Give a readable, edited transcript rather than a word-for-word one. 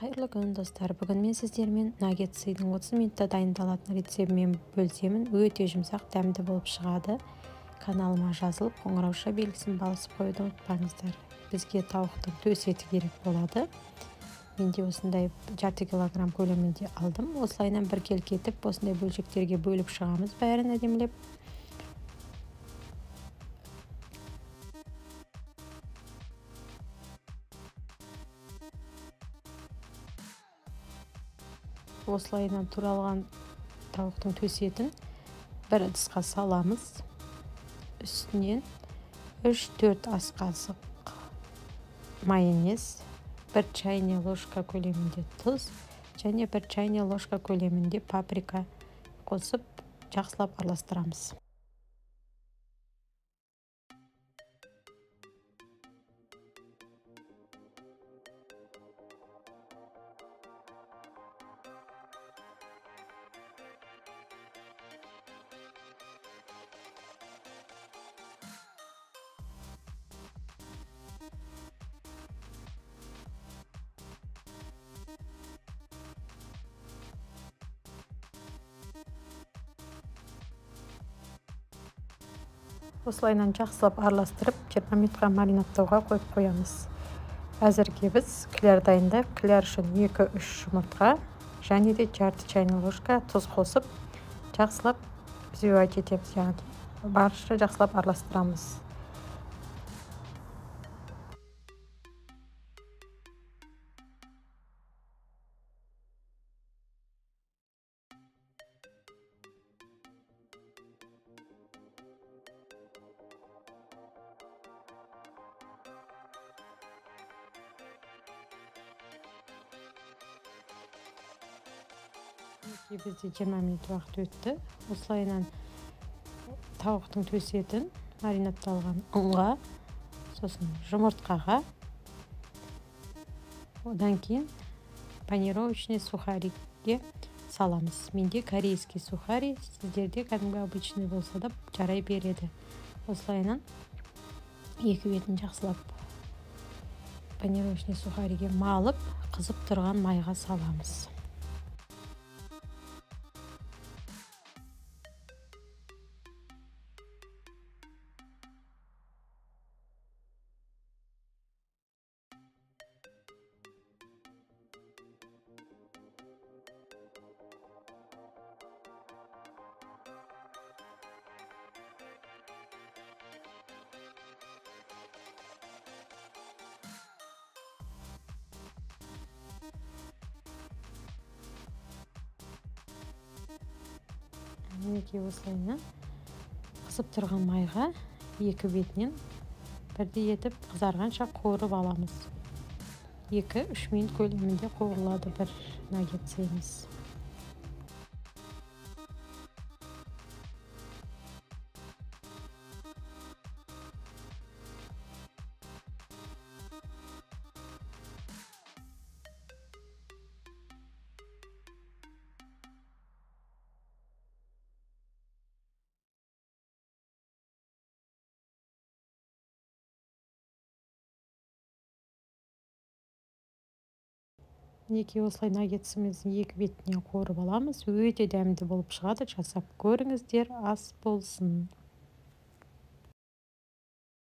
Қайырлы күн, достар! Бүгін мен сіздермен наггетсидің 30 минутта дайындалатын рецебімен бөлісемін. Өте жұмсақ, дәмді болып шығады. Каналыма жазылып, қоңырауша белгісін басып қоюды ұмытпаңыздар. Бізге тауықтың төс еті керек болады. Менде осындай жарты килограмм көлемінде алдым. Осылайынан бір келкі етіп, осындай бөлшектерге бөліп шығамыз бәрін әдемілеп. Осылайынан туралған тауықтың төс етін бір ыдысқа саламыз. Үстінен 3-4 ас қасық майонез, 1 чайная ложка көлемінде тұз және 1 чайная ложка көлемінде паприка қосып жақсылап араластырамыз. Осылайынан жақсылап араластырып, 20 минутқа маринадтауға қойып қоямыз. Әзірге біз кляр дайындайық. Кляр үшін 2-3 жұмыртқа және де жарты чайный ложка тұз қосып, жақсылап взбивать етеміз, яғни барынша жақсылап араластырамыз. Бізде 20 минут уақыт өтті. Осылайынан тауықтың төс етін маринадталған ұнға, сосын жұмыртқаға, одан кейін панировочный сухарикке саламыз. Менде корейский сухари, сіздерде кәдімгі обычный болса да жарай береді. Осылайынан екі бетін жақсылап панировочный сухариге малып, қызып тұрған майға саламыз. Мінекей осылайынан қызып тұрған майға екі бетінен бірдей етіп қызарғанша қуырып аламыз. 2-3 минут көлемінде қуырылады бір наггетсіміз. Мінекей осылай наггетсімізді екі бетінен қуырып аламыз. Өте дәмді болып шығады. Жасап көріңіздер, ас болсын.